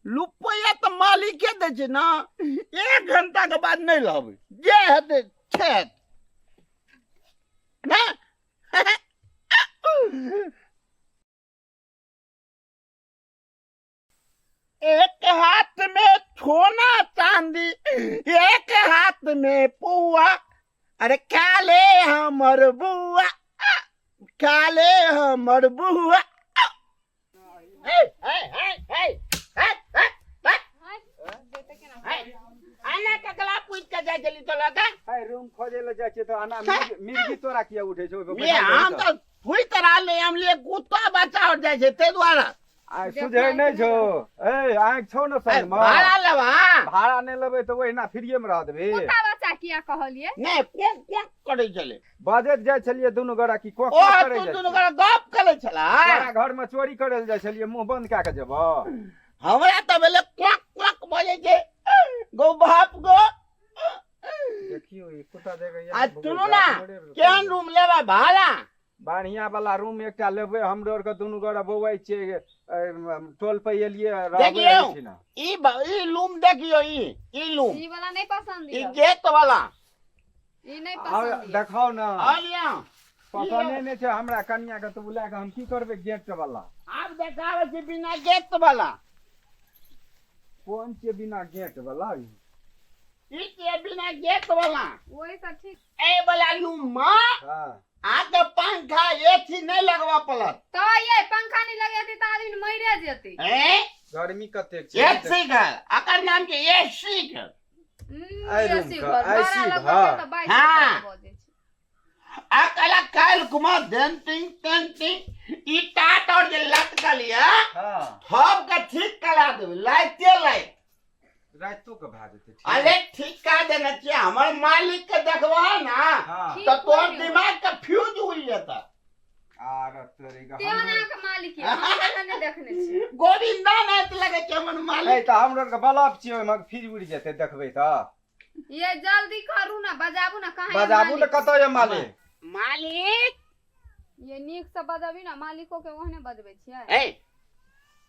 रुपैआ तऽ मालिके दै छै ने। एक घंटा के बाद नहि लेबै, जे हेतै से हेतै ने। एक हाथ में सोना चांदी, एक हाथ में पुआ, अरे काले हमर बुआ, काले हमर बुआ। हे हे हे हे हे हे हे, आना ककला पूछ के जाय छली तो लगा। है रूम खोजे ले जाइ छियै तऽ आना मिर्गी तोरा किया उठै छौ? ओहि पर ये बैठल हम रही तऽ। तऽ हुई तरह ले हम लिए कुत्ता बच्चा हो जाइ छै ताहि दुआरे। आइ सुझै नहि छौ? ए आँखि छौ ने संगमे? भाड़ा लेबा? भाड़ा नहि लेबै तऽ ओहिना फ्रीये मे रह देबही। कुत्ता बच्चा किया कहलियै? नहि, कोक कोक करै छलै। बजैत जाइ छलियै दुनू गोरा की कोक ओ कोक करै तू जाइ दुनू छलियै? गोरा गप करै छला। तोरा घर मे चोरी करै लए जाइ छलियै, मुँह बंद कए के जेबऽ? हमरा तऽ भेलै क्वाक क्वाक बजै छै, गो बाप गो। देखियौ ई कुत्ता देखै आ सुनू ने, केहन रूम लेबै भाड़ा? बढ़िया वाला रूम एकटा लेबै। हमरो आरके दुनू गोरा बौआइ छियै, टोल पर एलियै रहबै देखियौ। एहिठिना। ई रूम देखियौ, ई रूम। ई वाला नहि पसंद ई यऽ। गेट वाला। ई नहि आओर पसंद यऽ। देखाउ ने। आ लिअ। पसन्दे नहि छै हमरा कनिया के तऽ ओ लए कऽ हम की करबै गेट वाला? आब देखाबै छी बिना गेट वाला। कोन छियै बिना गेट वाला? ई ई छियै बिना गेट वाला। ओहि से ठीक। ए वाला रूम मे अहाँके पंखा एसी नहि लगबऽ पड़त। तऽ ये पंखा नहि लगेतै तऽ आदमी मरिए जेतै। ए गर्मी कतेक छै? एसी घर, एकर नाम छै एसी घर। एहि रूम एसी के, घर भाड़ा एसी लगबै घर। तऽ 22 हाँ। रुपआ भऽ जाइ छै। आ कला काल्हि कुमार डेंटिंग पेंटिंग ई टाट और जे लटकल ये सब के ठीक करा देबै, लाइटे लाइट। रातिो के भए जेतै ठीक। अरे ठीक करा देने छियै, हमर मालिक के देखबह ना हाँ तऽ तोहर दिमाग के फ्यूज उड़ि जेतऽ। आर तोरी के तेहन अहाँके मालिक ये, हम एहन नहि देखने छी। गोविंदा नाथ लगै छै हमर ए मालिक। तऽ हमरो आरके बल्ब छियै ओहिमे, फ्यूज उड़ि जेतै देखबै तऽ। ये जल्दी करू ना, बजाबू ना, कहाँ ये बजाबू ने। मालिक? कतऽ यऽ मालिक? मालिक। ये नीक से बजबी ना, मालिको के ओहने बजबै छियै। ए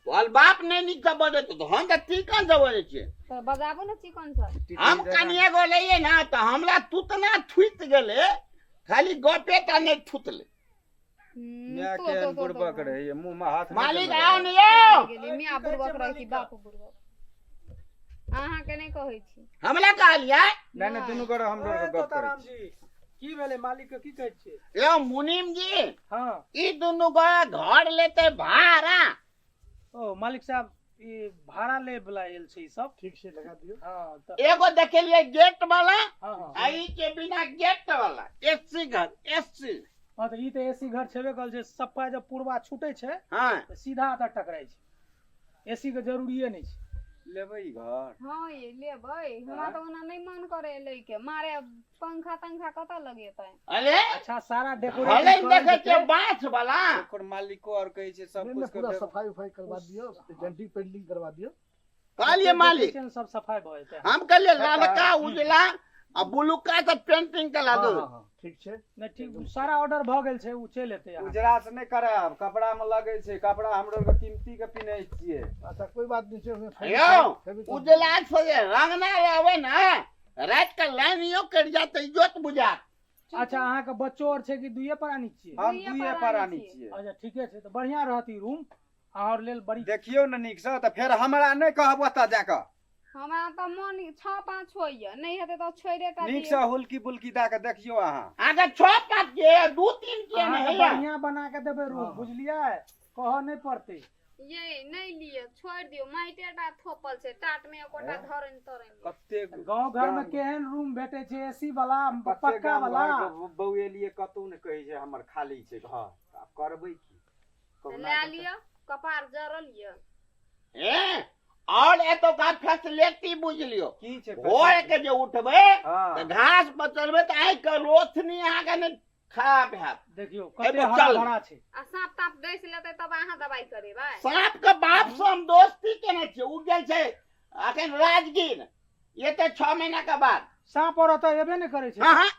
तोहर बाप नहि नीक से बजै तऽ हम तऽ चिकन से बजै छियै। तऽ बजाबू ने चिकन से। हम कनिए गो लैयै ना तऽ हमरा तुतना थुति गेलै, खाली गपे टा नहि थुतलै। माय केहन बुड़बक रहैये, मुँह मे हाथ नहि मालिक देने आउ रहै। ने यौ। गेलियै मियाँ बुड़बक रहै कि बाप बुड़बक, अहाँके नहि कहै छी। हमरा कहलियै? नहि नहि, दुनू गोरा हमरो आरके गप करै तोताराम छी। जी, की भेलै? मालिक के की कहै छियै? यौ मुनीम जी। हाँ। ई दुनू गोरा घर लेतै भाड़ा। ओ मालिक साहब, ई भाड़ा ले वाला आयल छै ई सब। ठीक छै, लगा दियौ। हाँ तऽ एगो देखेलियै गेट वाला। हाँ हाँ। आ ई के बिना गेट वाला एसी घर, एसी। हाँ तऽ ई तऽ एसी घर छेबे करल छै। सप्पा जब पुरबा छूटे छै हाँ तऽ सीधा एतऽ टकराइ छै, एसी के जरूरिये नहि छै। लेबै ई घर? हाँ ये लेबै। हमरा तऽ ओना नहि मन करे लै के, मारे पंखा तंखा कतऽ लगेतै? अरे अच्छा सारा भले डेकोरेशन देखै छियै बाँस वाला। ओकर मालिको आर कहै छै सब नहि कुछ नहि, के पूरा सफाई उफाई करवा दियौ, पेंटिंग पेंटिंग करवा दियौ। कहलियै मालिक सब सफाई भऽ जेतै। हम कहलियै ललका उजला आ ब्लूका से पेंटिंग करा हाँ दू। हाँ हाँ, ठीक छै। नहि ठीक, सारा ऑर्डर भऽ गेल छै, ओ चलि एतै अहाँके। उजरा से नहि करायब, कपड़ा मे लगै छै। कपड़ा हमरो आरके कीमती के पिन्है छियै। अच्छा कोई बात नहीं छै, ओहिमे यौ फेविकॉल उजला से जे रंगना रहबै ने, राति के लाइनियो कटि जायत तऽ इजोत बुझायत। अच्छा अहाँके बच्चो आर छै कि दुइये प्राणी छियै? हम दुइये दुइये प्राणी प्राणी छियै। छियै। अच्छा ठीके छै, तऽ बढ़िआँ रहत ई रूम अहाँ आर लेल बड़ी। देखियौ ने नीक से तऽ फेर हमरा नहि कहब ओतऽ जाकऽ। हमरा तऽ मन 6-5 होइया, नहि हेतै तऽ छोड़े टा नीक दियौ। से हुलकी बुलकी दए कऽ देखियौ अहाँ। अहाँके 6 5 के 2 3 के अहाँके नहि होइया। बढ़िआँ बना के देबै रूम, हाँ। बुझलियै? कहऽ नहि पड़तै। ये नहि लिअ, छोड़ि दियौ, माटिए टा थोपल छै, टाट मे एकोटा धरनि तरनि नहि। कतेक गाँव घर मे गाम- केहन रूम भेटै छै? एसी वाला, कते पक्का गाम वाला। घर के बौएलियै, कतौ ने कहै छै हमर खाली छै घर, तऽ आब करबै की? कहुना लए कऽ लिअ, कपार जरल यऽ। ए और एतौका फैसिलिटी बुझ लियौ। की छै? भोर के जे उठबै हाँ तऽ घास पर चलबै तऽ आँखि के रोशनी अहाँके नहि खराब हैत। देखियौ एहिमे कते हरा चल। भरा छै। आ साँप ताँप डसि लेतै तब अहाँ दवाइ करेबै? साँप के बाप से हम दोस्ती केने छियै, ओ गेल छै अखन राजगीर, एते 6 महीना के बाद। साँप और ओतऽ एबे नहि करै छै। हाँ,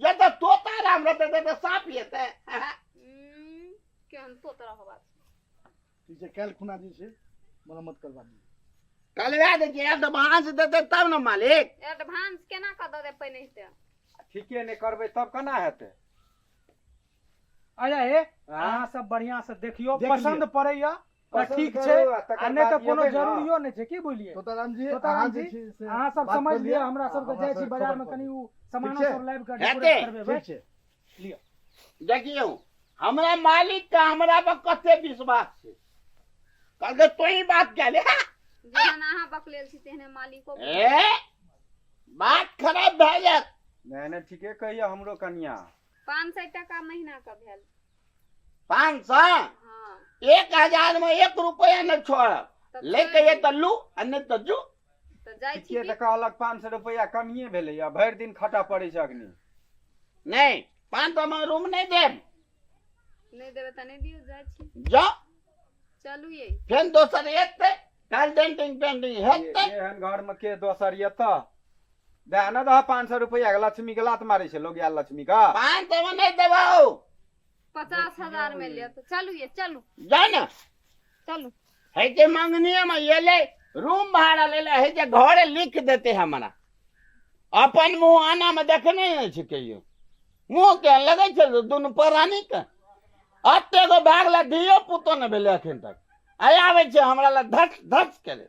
जतऽ तोता राम रहतै ततऽ साँप एतै। केहन तोतरा होबा छै। ठीक छै, काल्हि खुना जे छै मरम्मत करवा दियौ। कलवा दै छियै, एडवांस देतै तब ने मालिक। एडवांस केना कऽ दऽ देब पहिने से? ठीके नहि करबै तब केना हेतै? अच्छा हे, अहाँ सब बढ़िया से देखियौ, देख पसंद लियौ। पड़ैया तऽ पसंद ठीक करू छै, आ तकर आ नहि तऽ बाद कोनो एबै ने। जरूरियो नहि छै, की बुझलियै? तोताराम जी, तोताराम अहाँ जी, जे छै से अहाँ सब बात समझ कऽ लिअ, हमरा सबके हमरा जाइ छी सबके बाजार खबर मे, कऽ कनि दियौ। उ सामानो छै? सब लाबि कऽ हेतै। डेकोरेट करबेबै। ठीक छै। देखियौ, हमरा मालिक के हमरा पर कते विश्वास छै, कहलकै तोही बात कए ले। जेहन अहाँ बकलेल छी तेहने मालिको। ए, बात खराब भए जायत। नहि नहि, ठीके कहिए हमरो कनिया। 500 टका महीना के भेल। 500? हाँ। 1000 में 1 रुपया न छोड़ब। तऽ लेके ये तऽ लू आ नहि तऽ जू। तऽ जाइ छी। ठीके तऽ कहलक, 500 रुपैआ कमिए भेलैया, भरि दिन खटऽ पड़ै छै अखनी। नहीं, 500 में रूम नहीं देब। नहि देबै तऽ नहि दियौ, जाइ छी। जाओ। चलू ये। फेर दोसर एतै, काल्हि डेंटिंग पेंटिंग हेतै। एहन घर में के दोसर एतऽ दए ने दह। 500 रुपैआ के लक्ष्मी के लात मारै छै लोग, आयल लक्ष्मी के। 500 में नहीं देबौ। 50,000 मे लेत, चलू ये, चलू। जा ने। चलू। है जे मंगनीय में एलै, रूम भाड़ा ले है, जे घरे लिख देते हमरा। अपन मुँह आना में देखने नहि छै कहियो, मुँह के लगै छै दुनू प्राणी के। एते गो भए गेलै, धियो पुतो नहि भेलै अखन तक, आ आबै छै हमरा लग धस धस करे।